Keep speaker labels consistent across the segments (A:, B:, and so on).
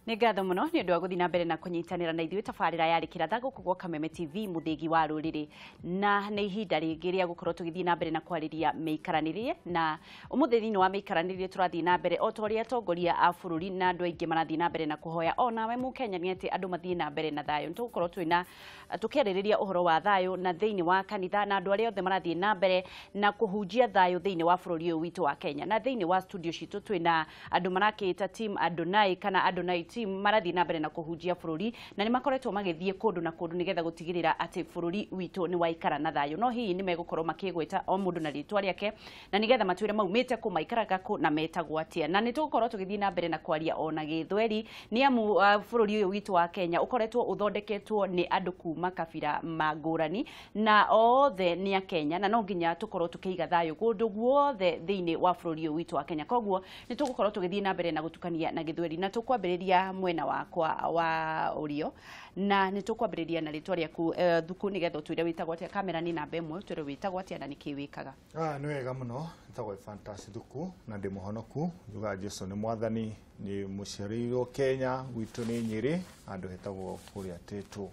A: Nĩ ngatho mũno nĩ ũndũ wa gũthiĩ na mbere na kũnyitanĩra na ithuĩ tabarĩra ya Rĩkĩra gũkũ gwa Kameme TV mũthĩgi wa rũrĩrĩ, na nĩ ihinda rĩngĩ rĩa gũkorwo tũgĩthiĩ na mbere na kwarĩria mĩikaranĩrie. Na ũmũthĩ thĩinĩ wa mĩikaranĩrie tũrathiĩ na mbere o ta ũrĩa atongoria a bũrũri na andũ aingĩ marathiĩ na mbere na kũhoya o nawe mũkenya nĩ atĩ andũ mathiĩ na mbere na thayũ. Nĩ tũgũkorwo twĩna tũkĩarĩrĩria ũhoro wa thayũ na thĩinĩ wa kanitha na andũ arĩa othe marathiĩ na mbere na kũhunjia thayũ thĩinĩ wa bũrũri ũyũ witũ wa Kenya. Na thĩinĩ wa studio citũ twĩna andũ marakĩĩta team Adonai kana Adonai team marathiĩ na mbere na kũhunjia bũrũri, na nĩ makoretwo magĩthiĩ kũndũ na kũndũ nĩgetha gũtigĩrĩra atĩ bũrũri witũ nĩ waikara na thayũ. No hihi nĩ megũkorwo makĩgweta o mũndũ na rĩtwa rĩake na nĩgetha matwĩre maumĩte kũ, maikaraga kũ na metagwo atĩa. Na nĩ tũgũkorwo tũgĩthiĩ na mbere na kwaria ona Gĩthweri nĩ amu bũrũri ũyũ witũ wa Kenya ũkoretwo ũthondeketwo nĩ andũ kuma kabira mangũrani na othe nĩ a Kenya, na no nginya tũkorwo tũkĩiga thayũ kũndũ guothe thĩinĩ wa bũrũri ũyũ witũ wa Kenya. Koguo nĩ tũgũkorwo tũgĩthiĩ na mbere na gũtukania na Gĩthweri, na tũkwambĩrĩria mwena wakwa wa ũrĩo, na nĩ tũkwambĩrĩria na rĩtwa rĩaku Thuku, nĩgetha ũtwĩre wĩtagwo atĩa. Kamera nĩ namba ĩmwe, ũtwĩre wĩtagwo atĩa na nĩkĩ wĩkaga.
B: Nĩ wega mũno, njĩtagwo Fantasy Thuku na ndĩ mũhonoku. Njugaga Jesu nĩ mwathani, nĩ mũciarĩirwo Kenya, gwitũ nĩ Nyĩrĩ, handũ hetagwo kũrĩa Tĩtũ.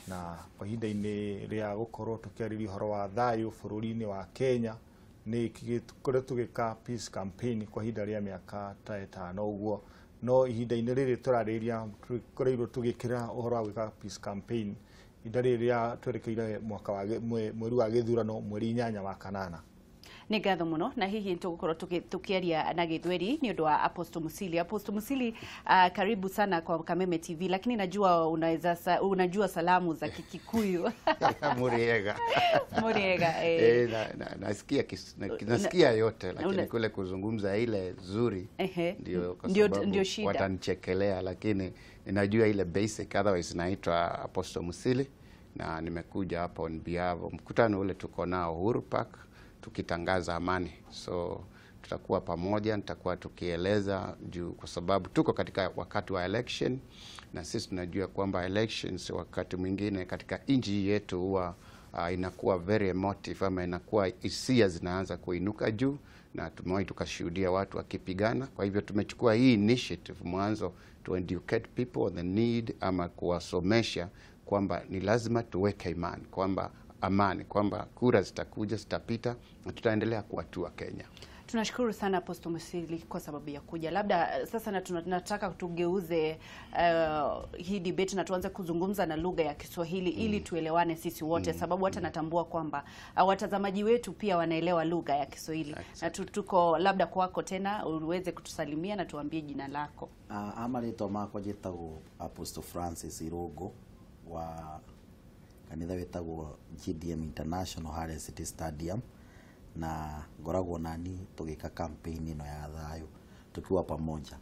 B: Na kwa ihinda-inĩ rĩa gũkorwo tũkĩarĩria ũhoro wa thayũ bũrũri-inĩ wa Kenya, nĩ tũkoretwo tũgĩka peace campaign kwa ihinda rĩa mĩaka ta ĩtano ũguo. No ihinda-inĩ rĩrĩ tũrarĩrĩria tũkoreirwo tũgĩkĩra ũhoro wa gwĩka peace campaign ihinda rĩrĩ rĩa twerekeire mwaka wa mweri wa gĩthurano mweri 8 wa kanana.
A: Nĩ ngatho mũno, na hihi tũgũkorwo tukiaria na Gĩthweri nĩ ũndũ wa Apostle Musili. Apostle Musili, karibu sana kwa Kameme TV, lakini najua unaweza unajua salamu za Kikikuyu.
C: Muriega.
A: Muriega.
C: Nasikia yote, lakini kule kuzungumza ile zuri ndio kwa sababu watanichekelea, lakini ninajua ile basic. Otherwise naitwa Apostle Musili na nimekuja hapa on behalf mkutano ule tuko nao Uhuru Park tukitangaza amani. So tutakuwa pamoja, nitakuwa tukieleza juu, kwa sababu tuko katika wakati wa election, na sisi tunajua kwamba elections wakati mwingine katika nchi yetu huwa inakuwa very emotive, ama inakuwa hisia zinaanza kuinuka juu, na tumewahi tukashuhudia watu wakipigana. Kwa hivyo tumechukua hii initiative mwanzo to educate people on the need, ama kuwasomesha kwamba ni lazima tuweke imani kwamba amani, kwamba kura zitakuja, zitapita na tutaendelea kuwatua Kenya.
A: Tunashukuru sana Apostle Musili kwa sababu ya kuja. Labda sasa nataka tugeuze hii debate na tuanze kuzungumza na lugha ya Kiswahili ili tuelewane sisi wote, sababu hata natambua kwamba watazamaji wetu pia wanaelewa lugha ya Kiswahili. Na tuko labda kwako tena uweze kutusalimia na tuambie jina lako.
D: Amarĩtwa makwa njĩtagwo Apostle Francis Irũngũ wa kanitha wĩtagwo GDM International harĩa City Stadium, na ngoragwo nani tũgĩka campaign ĩno ya thayũ tukiwa pamoja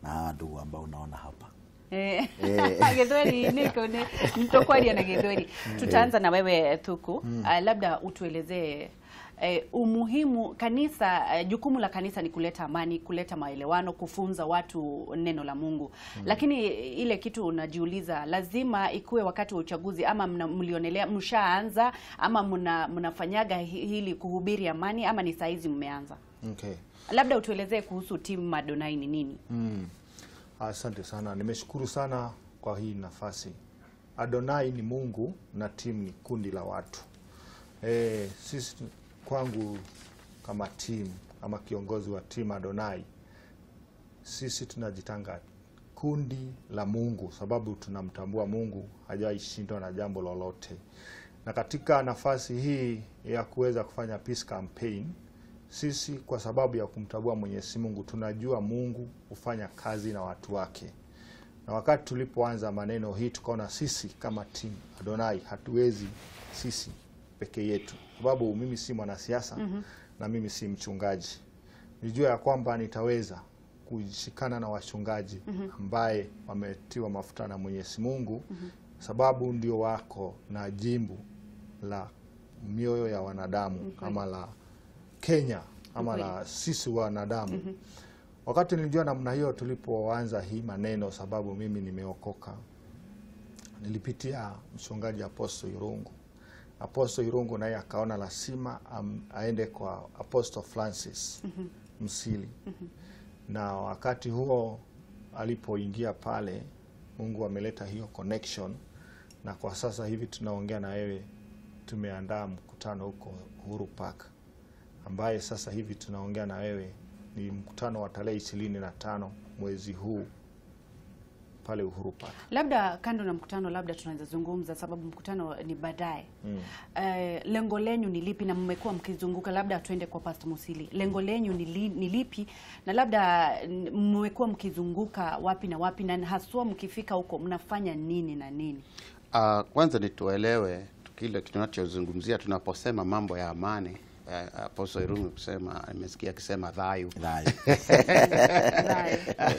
D: na hawa ndugu ambao unaona hapa.
A: Gĩthweri niko nitokwaria na Gĩthweri. Tutaanza na wewe Thuku. Labda utuelezee umuhimu kanisa, jukumu la kanisa ni kuleta amani, kuleta maelewano, kufunza watu neno la Mungu. Lakini ile kitu unajiuliza, lazima ikuwe wakati wa uchaguzi ama mlionelea mshaanza ama mnafanyaga hili kuhubiri amani ama ni saizi mmeanza?
B: Okay.
A: Labda utuelezee kuhusu team Adonai ni nini?
B: Asante sana. Nimeshukuru sana kwa hii nafasi. Adonai ni Mungu na team ni kundi la watu. Sisi kwangu kama team ama kiongozi wa team Adonai, sisi tunajitanga kundi la Mungu sababu tunamtambua Mungu hajawahi shindwa na jambo lolote. Na katika nafasi hii ya kuweza kufanya peace campaign, sisi kwa sababu ya kumtambua Mwenyezi Mungu tunajua Mungu hufanya kazi na watu wake. Na wakati tulipoanza maneno hii tukaona sisi kama team Adonai hatuwezi sisi peke yetu, sababu mimi si mwanasiasa na mimi si mchungaji. Nijua ya kwamba nitaweza kushikana na wachungaji ambaye wametiwa mafuta na Mwenyezi Mungu, sababu ndio wako na jimbo la mioyo ya wanadamu ama la Kenya ama la sisi wanadamu. Wakati nilijua namna hiyo tulipoanza hii maneno, sababu mimi nimeokoka, nilipitia mchungaji Apostle Irungu. Apostle Irungu naye akaona lazima aende kwa Apostle Francis Msili. Na wakati huo alipoingia pale, Mungu ameleta hiyo connection, na kwa sasa hivi tunaongea na wewe, tumeandaa mkutano huko Uhuru Park, ambaye sasa hivi tunaongea na wewe ni mkutano wa tarehe 25 mwezi huu pale Uhuru Park.
A: Labda kando na mkutano, labda tunaweza zungumza sababu mkutano ni baadaye. Lengo lenyu ni lipi na mmekuwa mkizunguka? Labda tuende kwa Pastor Musili. Lengo lenyu ni lipi na labda mmekuwa mkizunguka wapi na wapi, na haswa mkifika huko mnafanya nini na nini?
C: Kwanza ni tuelewe kile tunachozungumzia tunaposema mambo ya amani. Apostle Irungu kusema, nimesikia akisema dhayu.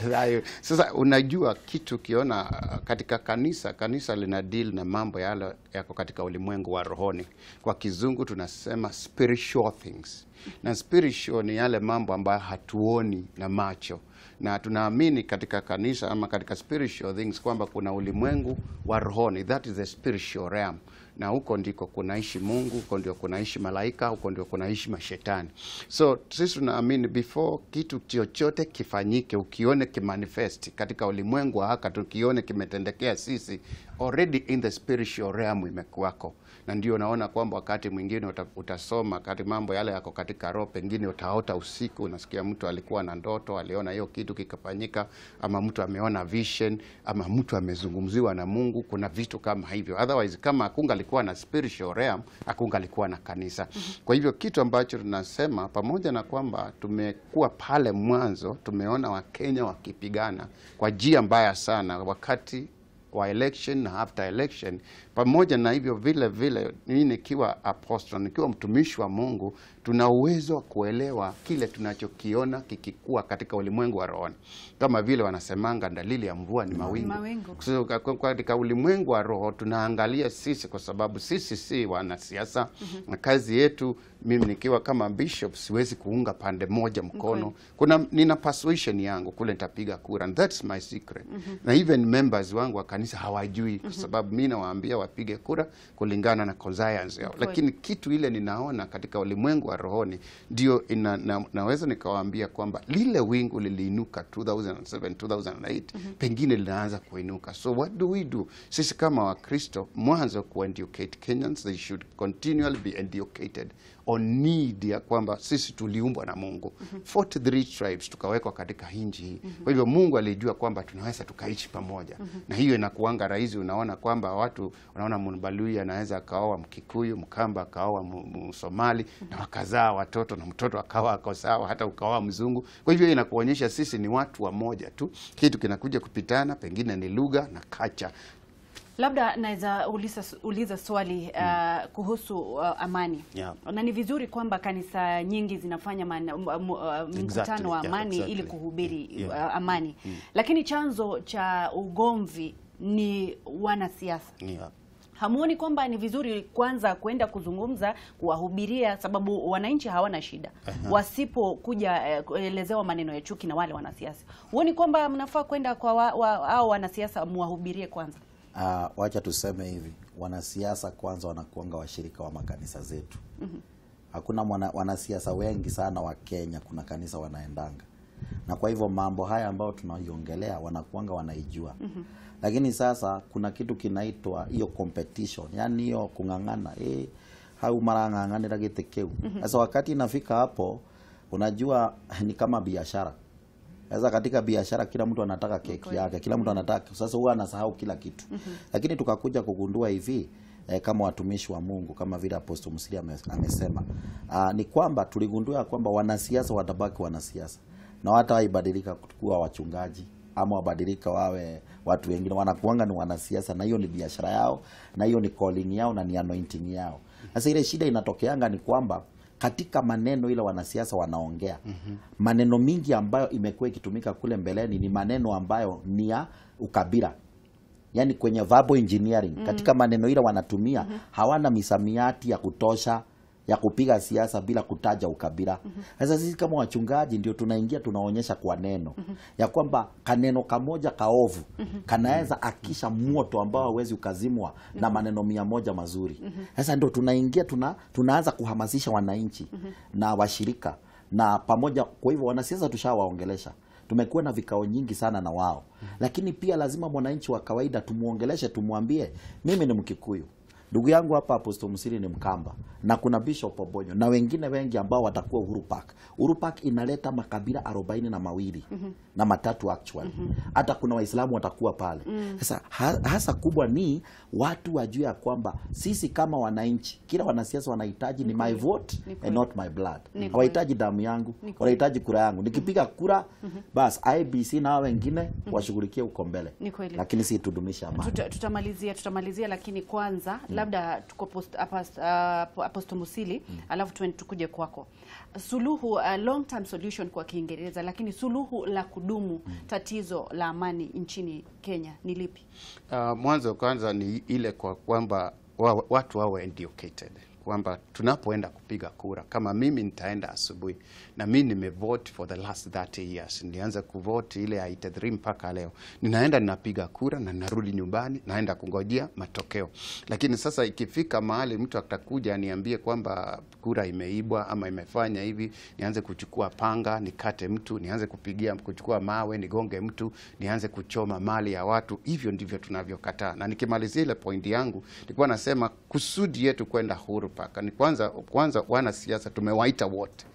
C: Dhayu. Sasa unajua kitu kiona katika kanisa lina deal na mambo yale yako katika ulimwengu wa rohoni. Kwa kizungu tunasema spiritual things. Na spiritual ni yale mambo ambayo hatuoni na macho. Na tunaamini katika kanisa ama katika spiritual things kwamba kuna ulimwengu wa rohoni, that is the spiritual realm. Na huko ndiko kunaishi Mungu, huko ndio kunaishi malaika, huko ndio kunaishi mashetani. So sisi tunaamini before kitu chochote kifanyike, ukione kimanifest katika ulimwengu haka, tukione kimetendekea sisi, already in the spiritual realm imekuwako. Na ndio naona kwamba wakati mwingine utasoma kati mambo yale yako katika roho, pengine utaota usiku, unasikia mtu alikuwa na ndoto, aliona hiyo kitu kikafanyika, ama mtu ameona vision, ama mtu amezungumziwa na Mungu. Kuna vitu kama hivyo. Otherwise kama hakungalikuwa na spiritual realm, hakungalikuwa na kanisa. Kwa hivyo kitu ambacho tunasema, pamoja na kwamba tumekuwa pale mwanzo, tumeona Wakenya wakipigana kwa njia mbaya sana wakati wa election na after election. Pamoja na hivyo vile vile, mimi nikiwa apostle, nikiwa mtumishi wa Mungu, tuna uwezo wa kuelewa kile tunachokiona kikikua katika ulimwengu wa roho. Kama vile wanasemanga dalili ya mvua ni mawingu. So, katika ulimwengu wa roho tunaangalia sisi, kwa sababu sisi si wanasiasa. Na kazi yetu, mimi nikiwa kama bishop siwezi kuunga pande moja mkono. Kuna nina persuasion yangu kule nitapiga kura, and that's my secret. Na even members wangu wa kanisa hawajui, kwa sababu mimi nawaambia wapige kura kulingana na conscience yao. Lakini kitu ile ninaona katika ulimwengu wa rohoni ndio naweza nikawaambia kwamba lile wingu liliinuka 2007 2008, pengine linaanza kuinuka. So what do we do? Sisi kama Wakristo, mwanzo ku-educate Kenyans, they should continually be educated on need ya kwamba sisi tuliumbwa na Mungu. 43 tribes tukawekwa katika nchi hii. Kwa hivyo Mungu alijua kwamba tunaweza tukaishi pamoja. Na hiyo inakuanga rahisi. Unaona kwamba watu, unaona Mbaluya anaweza akaoa Mkikuyu, Mkamba akaoa Msomali, na wakazaa watoto, na mtoto akawa ako sawa, hata ukaoa mzungu. Kwa hivyo inakuonyesha sisi ni watu wa moja tu. Kitu kinakuja kupitana pengine ni lugha na kacha.
A: Labda naweza uliza swali kuhusu amani. Na ni vizuri kwamba kanisa nyingi zinafanya mkutano wa amani ili kuhubiri amani. Lakini chanzo cha ugomvi ni wanasiasa. Hamuoni kwamba ni vizuri kwanza kwenda kuzungumza, kuwahubiria, sababu wananchi hawana shida wasipokuja kuelezewa maneno ya chuki na wale wanasiasa? Huoni kwamba mnafaa kwenda kwa hao wanasiasa muwahubirie kwanza?
D: Wacha tuseme hivi, wanasiasa kwanza wanakuanga washirika wa makanisa zetu. Hakuna wanasiasa wengi sana wa Kenya kuna kanisa wanaendanga. Na kwa hivyo mambo haya ambayo tunaiongelea wanakuanga wanaijua. Lakini sasa kuna kitu kinaitwa hiyo competition, yani hiyo kung'ang'ana, hau marang'ang'anira gĩtĩ kĩu. Sasa wakati inafika hapo, unajua ni kama biashara. Sasa katika biashara kila mtu anataka keki yake, kila mtu anataka. Sasa huwa anasahau kila kitu. Lakini tukakuja kugundua hivi, kama watumishi wa Mungu, kama vile Apostle Musili amesema, ni kwamba tuligundua kwamba wanasiasa watabaki wanasiasa na hawataibadilika kuwa wachungaji ama wabadilika wawe watu wengine. Wanakuanga ni wanasiasa, na hiyo ni biashara yao, na hiyo ni calling yao, na ni anointing yao. Sasa ile shida inatokeanga ni kwamba katika maneno ile wanasiasa wanaongea, maneno mingi ambayo imekuwa ikitumika kule mbeleni ni maneno ambayo ni ya ukabila. Yani kwenye verbal engineering, katika maneno ile wanatumia, hawana misamiati ya kutosha ya kupiga siasa bila kutaja ukabila. Sasa sisi kama wachungaji ndio tunaingia, tunaonyesha kwa neno ya kwamba kaneno kamoja kaovu kanaweza akisha moto ambao hauwezi ukazimwa na maneno 100 mazuri. Sasa ndio tunaingia, tunaanza kuhamasisha wananchi na washirika na pamoja. Kwa hivyo wanasiasa tushawaongelesha, Tumekuwa na vikao nyingi sana na wao. Lakini pia lazima mwananchi wa kawaida tumuongeleshe, tumwambie mimi ni Mkikuyu, ndugu yangu hapa Apostle Musili ni Mkamba, na kuna Bishop Obonyo na wengine wengi ambao watakuwa Uhuru Park. Uhuru Park inaleta makabila 42 na 3 actually. Hata kuna Waislamu watakuwa pale. Sasa hasa kubwa ni watu wajue ya kwamba sisi kama wananchi, kila wanasiasa wanahitaji ni my vote and not my blood. Hawahitaji damu yangu, wanahitaji kura yangu. Nikipiga kura bas IBC na wengine washughulikie huko mbele. Lakini si tudumisha amani.
A: Tutamalizia lakini kwanza labda tuko Apostle Musili, alafu tukuje kwako. Suluhu, long term solution kwa Kiingereza, lakini suluhu la kudumu tatizo la amani nchini Kenya ni lipi?
C: Mwanzo kwanza ni ile kwa kwamba watu wawe educated, kwamba tunapoenda kupiga kura, kama mimi nitaenda asubuhi na mimi nimevote for the last 30 years, nilianza kuvote ile ya 83 mpaka leo, ninaenda ninapiga kura na narudi nyumbani, naenda kungojea matokeo. Lakini sasa ikifika mahali mtu atakuja aniambie kwamba kura imeibwa ama imefanya hivi, nianze kuchukua panga nikate mtu, nianze kupigia kuchukua mawe nigonge mtu, nianze kuchoma mali ya watu, hivyo ndivyo tunavyokataa. Na nikimalizia ile point yangu, nilikuwa nasema kusudi yetu kwenda Uhuru Park ni kwanza wanasiasa tumewaita wote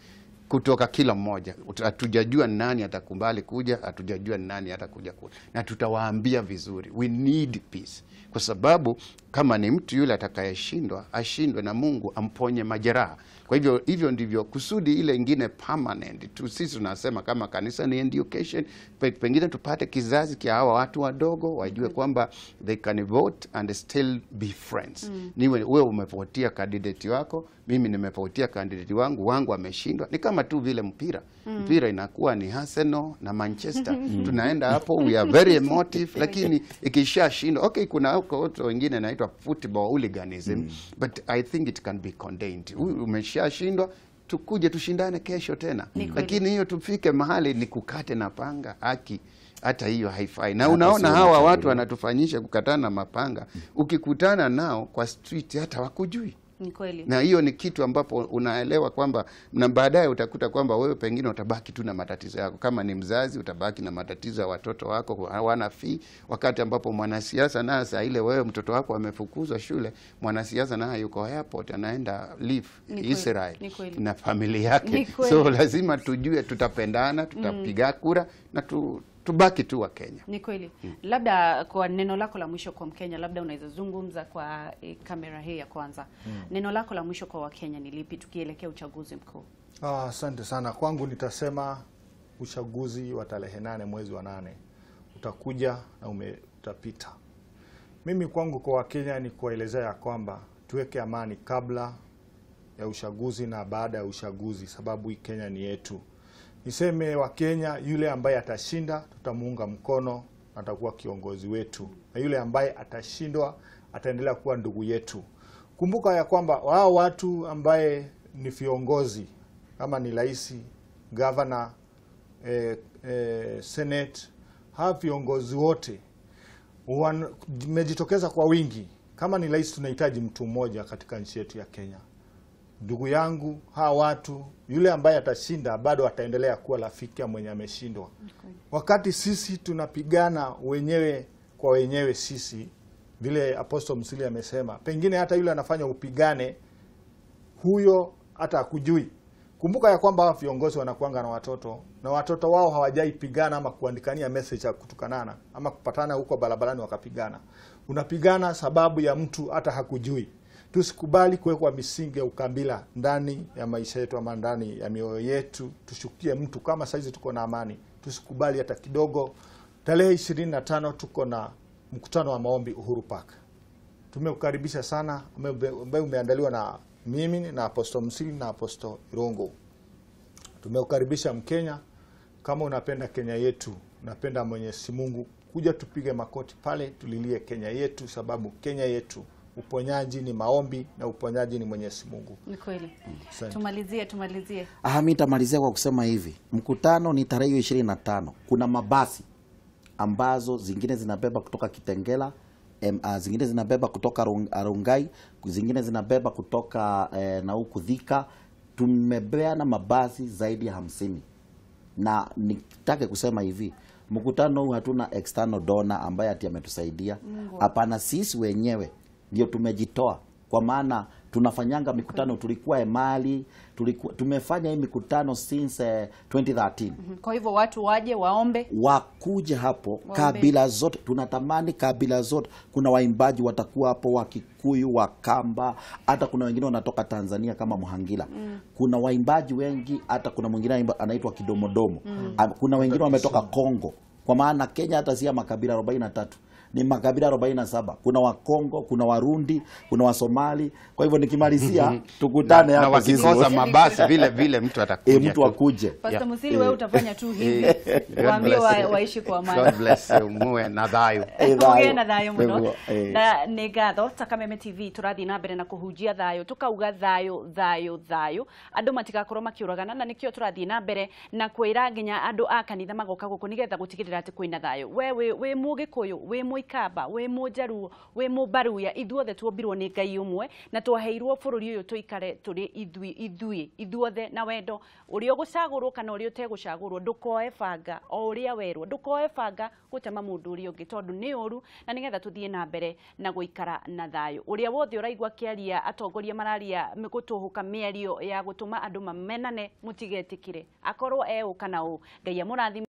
C: kutoka kila mmoja. Hatujajua nani atakubali kuja, hatujajua nani atakuja kula, na tutawaambia vizuri we need peace, kwa sababu kama ni mtu yule atakayeshindwa ashindwe na Mungu amponye majeraha. Kwa hivyo hivyo ndivyo kusudi ile ingine permanent tu. Sisi tunasema kama kanisa ni education, pengine tupate kizazi kia hawa watu wadogo wajue kwamba they can vote and still be friends. Niwe wewe umevotia candidate wako, mimi nimevotia candidate wangu ameshindwa. Ni kama tu vile mpira. Mpira inakuwa ni Arsenal na Manchester. Tunaenda hapo, we are very emotive, lakini ikishashindwa, okay, kuna huko wengine naitwa football hooliganism, but I think it can be contained. Umeshashindwa, tukuje tushindane kesho tena. Lakini hiyo tufike mahali ni kukate na panga, haki hata hiyo haifai. Na unaona hawa watu wanatufanyisha kukatana na mapanga. Ukikutana nao kwa street hata wakujui.
A: Ni kweli.
C: Na hiyo ni kitu ambapo unaelewa kwamba na baadaye utakuta kwamba wewe pengine utabaki tu na matatizo yako. Kama ni mzazi utabaki na matatizo ya watoto wako hawana fee, wakati ambapo mwanasiasa naye saa ile wewe mtoto wako amefukuzwa shule, mwanasiasa naye yuko airport anaenda leave Israel na familia yake. So lazima tujue tutapendana, tutapiga kura na tubaki tu wa Kenya.
A: Ni kweli. Labda kwa neno lako la mwisho kwa Mkenya, labda unaweza zungumza kwa kamera hii ya kwanza. Neno lako la mwisho kwa Wakenya ni lipi tukielekea uchaguzi mkuu?
B: Asante sana. Kwangu nitasema uchaguzi wa tarehe 8 mwezi wa 8 utakuja na utapita. Mimi kwangu kwa Wakenya ni kuelezea ya kwamba tuweke amani kabla ya uchaguzi na baada ya uchaguzi, sababu hii Kenya ni yetu. Niseme Wakenya, yule ambaye atashinda tutamuunga mkono, atakuwa kiongozi wetu, na yule ambaye atashindwa ataendelea kuwa ndugu yetu. Kumbuka ya kwamba wao watu ambaye ni viongozi kama ni rais, governor, senate, hawa viongozi wote wamejitokeza kwa wingi. Kama ni rais tunahitaji mtu mmoja katika nchi yetu ya Kenya. Ndugu yangu, hawa watu, yule ambaye atashinda bado ataendelea kuwa rafiki ya mwenye ameshindwa. Wakati sisi tunapigana wenyewe kwa wenyewe sisi, vile Apostle Musili amesema, pengine hata yule anafanya upigane huyo hata hakujui. Kumbuka ya kwamba hawa viongozi wanakuanga na watoto, na watoto wao hawajaipigana ama kuandikania message ya kutukanana ama kupatana huko barabarani wakapigana. Unapigana sababu ya mtu hata hakujui. Tusikubali kuwekwa misingi ya ukabila ndani ya maisha yetu ama ndani ya mioyo yetu. Tushukie mtu kama saizi tuko na amani. Tusikubali hata kidogo. Tarehe 25 tuko na mkutano wa maombi Uhuru Park. Tumekukaribisha sana, ambaye umeandaliwa na mimi na Apostle Musili na Apostle Irungu. Tumekukaribisha Mkenya, kama unapenda Kenya yetu, unapenda Mwenyezi Mungu, kuja tupige makoti pale tulilie Kenya yetu, sababu Kenya yetu uponyaji ni maombi na uponyaji ni Mwenyezi Mungu.
A: Ni kweli. Tumalizie.
D: Mimi nitamalizia kwa kusema hivi. Mkutano ni tarehe 25. Kuna mabasi ambazo zingine zinabeba kutoka Kitengela, zingine zinabeba kutoka Rongai, zingine zinabeba kutoka na huku Thika. Tumebeana mabasi zaidi ya 50. Na nitake kusema hivi, mkutano huu hatuna external donor ambaye ati ametusaidia. Hapana, sisi wenyewe ndio tumejitoa, kwa maana tunafanyanga mikutano. Tulikuwa Emali, tumefanya hii mikutano since 2013.
A: Kwa hivyo watu waje waombe,
D: wakuje hapo waombe. Kabila zote tunatamani, kabila zote. Kuna waimbaji watakuwa hapo, wa Kikuyu, wa Kamba, hata kuna wengine wanatoka Tanzania kama Muhangila. Kuna waimbaji wengi, hata kuna mwingine anaitwa Kidomodomo. Kuna wengine wametoka Kongo, kwa maana Kenya hata si makabila 43, ni makabila 47. Kuna wa Kongo, kuna Warundi, kuna wa Somali. Kwa hivyo nikimalizia tukutane hapo.
C: Na wakikosa mabasi vile vile mtu atakuja.
D: Mtu akuje.
A: Pastor Musili, wewe utafanya tu hivi. Waambie waishi kwa amani.
C: God bless you. Muwe na thayo.
A: Muwe na thayo muno. Na nĩ ngatho ta Kameme TV tũrathiĩ na mbere na kũhunjia thayo, tukauga thayo thayo thayo, andũ matigakorwo makiũragana, na nĩkĩo tũrathiĩ na mbere na kwĩra nginya andũ a kanitha magoka gũkũ nĩgetha gũtigĩrĩra atĩ kwĩna thayo. We wĩ Mũgĩkũyũ, wĩ Mũikamba, wĩ Mũjaruo, wĩ Mũbaruya, ithuothe tuombirwo nĩ Ngai ũmwe na twaheirwo bũrũri ũyũ tũikare tũrĩ ithuĩ ithuothe na wendo. Ũrĩa ũgũcagũrwo kana ũrĩa ũtegũcagũrwo, ndũkoe banga o ũrĩa werwo, ndũkoe banga gũtema mũndũ ũrĩa ũngĩ tondũ nĩ ũru, na nĩgetha tũthiĩ na mbere na gũikara na thayũ. Ũrĩa wothe ũraigua kĩaria atongoria mararia gũtũhũka mĩario ya gũtũma andũ mamenane, mũtigetĩkĩre akorwo e ũ kana ũ. Ngai amũrathime.